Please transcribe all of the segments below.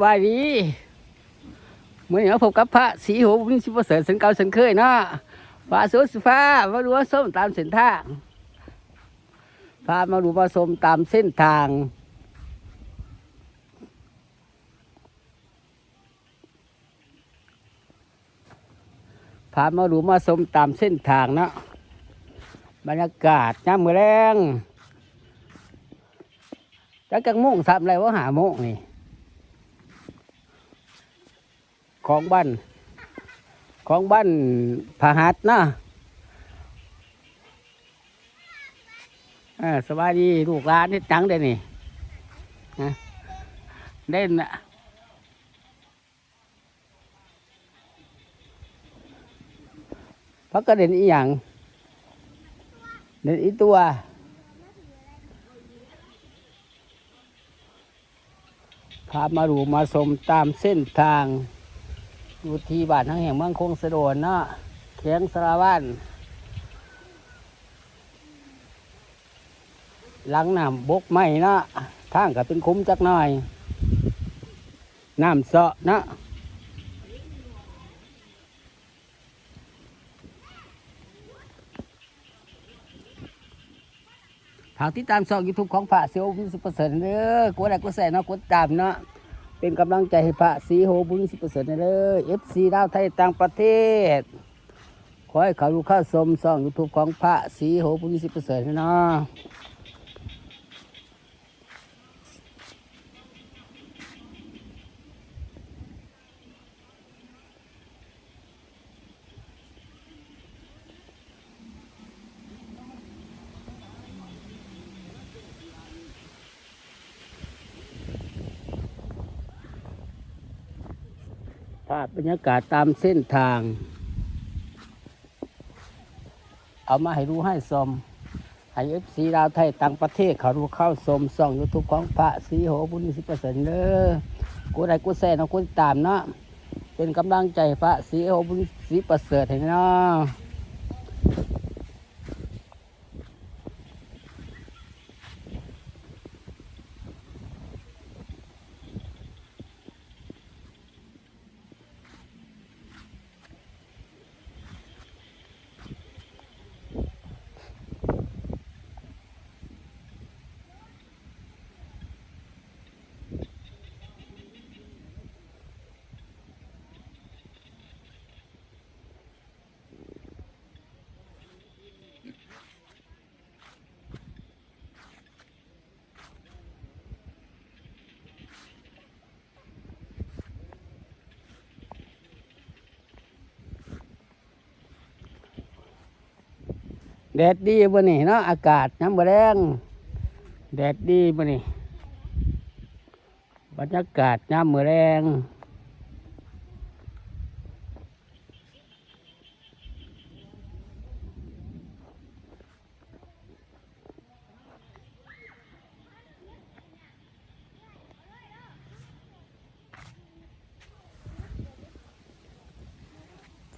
ສະບາຍດີ ມື້ນີ້ມາພົບກັບພະສີໂຫ ບຸນສິປະເສີດ ເຊັ່ນເກົ່າເຊັ່ນເຄີຍເນາະ. ພະໂຊດາ ມາດູມາຊົມຕາມເສັ້ນທາງ ພາມາດູມາຊົມຕາມເສັ້ນທາງ ພາມາດູມາຊົມຕາມເສັ້ນທາງເນາະ. ບັນຍາກາດຍາມມື້ແລງ ຈັກ ຈັກໂມງຊ້ຳແລ້ວ ຫ້າໂມງນີ້ ຂອງບ້ານ ຂອງບ້ານພະຫັດເນາະ. ເອີ ສະບາຍດີລູກຫຼານ ເຮັດຫຍັງເດນີ້? ຮະ ເດ້ນນະ ພັກກະເດັນອີ່ຫຍັງ? ເດັນອີ່ຕົວ. ພາມາດູມາຊົມຕາມເສັ້ນທາງ ຢູ່ທີ່ບ້ານທາງແຫ່ງເມືອງຄົງສະໂດນເນາະ ແຂວງສາລະວັນ. ຫຼັງນ້ຳບົກໃໝ່ເນາະ ທາງກໍເປັນຂຸມຈັກໜ້ອຍ ນ້ຳເຊາະເນາະ. ຝາກຕິດຕາມຊ່ອງຢູທູບຂອງພະສີໂຫ ບຸນສິປະເສີດເດີ ກົດໄລກົດແຊເນາະ ກົດຕາມເນາະ ເປັນກຳລັງໃຈໃຫ້ພະສີໂຫ ບຸນສິປະເສີດເດີ. ເອັຟຊີລາວໄທຕ່າງປະເທດ ຂໍໃຫ້ເຂົ້າດູເຂົ້າຊົມຊ່ອງຢູທູບຂອງພະສີໂຫ ບຸນສິປະເສີດເນາະ. ພາບບັນຍາກາດຕາມເສັ້ນທາງ ເອົາມາໃຫ້ດູໃຫ້ຊົມ ໃຫ້ເອັຟຊີລາວໄທຕ່າງປະເທດ ເຂົ້າດູເຂົ້າຊົມຊ່ອງຢູທູບຂອງພະສີໂຫ ບຸນສິປະເສີດເດີ. ກົດໄລກົດແຊເນາະ ກົດຕິດຕາມເນາະ ເປັນກຳລັງໃຈໃຫ້ພະສີໂຫ ບຸນສິປະເສີດໃຫ້ເນາະ. ແດດດີມື້ນີ້ເນາະ ອາກາດຍາມມື້ແລງ ແດດດີມື້ນີ້ ບັນຍາກາດຍາມມື້ແລງ.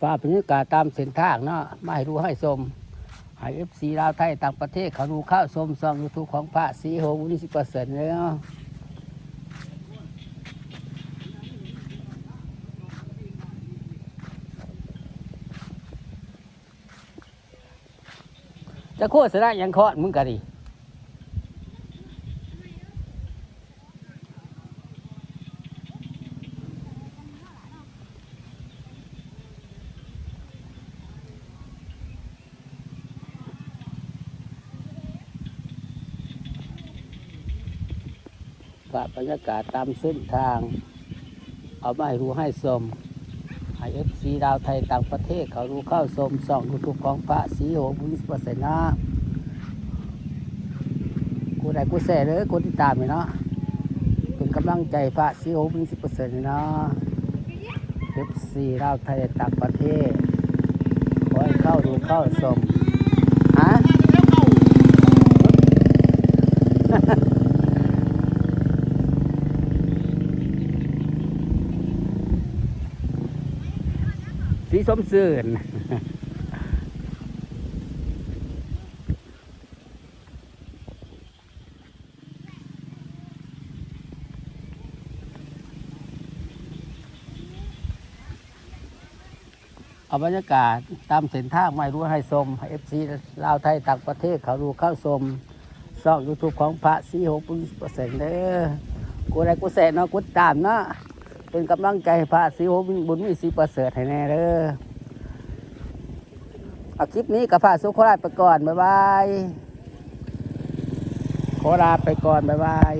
ພາບບັນຍາກາດຕາມເສັ້ນທາງເນາະ ມາໃຫ້ດູໃຫ້ຊົມ ໃຫ້ເອັຟຊີລາວໄທຕ່າງປະເທດ ເຂົ້າດູເຂົ້າຊົມຊ່ອງຢູທູບຂອງພະສີໂຫ ບຸນສິປະເສີດເດີ. ຈະໂຄສະນາຫຍັງຄອນມຶງກະດີ. ພາບບັນຍາກາດຕາມເສັ້ນທາງ ເອົາມາໃຫ້ຮູ້ໃຫ້ຊົມ ໃຫ້ເອັຟຊີລາວໄທຕ່າງປະເທດເຂົ້າດູເຂົ້າຊົມຊ່ອງຢູທູບຂອງພະສີໂຫ ບຸນສິປະເສີດເນາະ. ກົດໄລກົດແຊເດີ ກົດຕິດຕາມໃຫ້ເນາະ ເປັນກຳລັງໃຈພະສີໂຫ ບຸນສິປະເສີດເນາະ. ເອັຟຊີລາວໄທຕ່າງປະເທດ ຂໍໃຫ້ເຂົ້າດູເຂົ້າຊົມ ຮະ ສີຊົມຊື່ນ. ສ ເອົາບັນຍາກາດຕາມເສັ້ນທາງມາໃຫ້ດູໃຫ້ຊົມ ໃຫ້ເອັຟຊີລາວໄທຕ່າງປະເທດເຂົ້າດູເຂົ້າຊົມຊ່ອງຢູທູບຂອງພະສີໂຫບຸນເປີເຊັນເດີ. ກົດໄລກົດແຊເນາະ ກົດຕາມເນາະ ເປັນກຳລັງໃຈໃຫ້ພະສີໂຫບຸນມີສີປະເສີດໃຫ້ແດ່ເດີ. ເອົາ ຄລິບນີ້ກໍພະສົງຂໍລາໄປກ່ອນ ບາຍບາຍ ຂໍລາໄປກ່ອນ ບາຍບາຍ.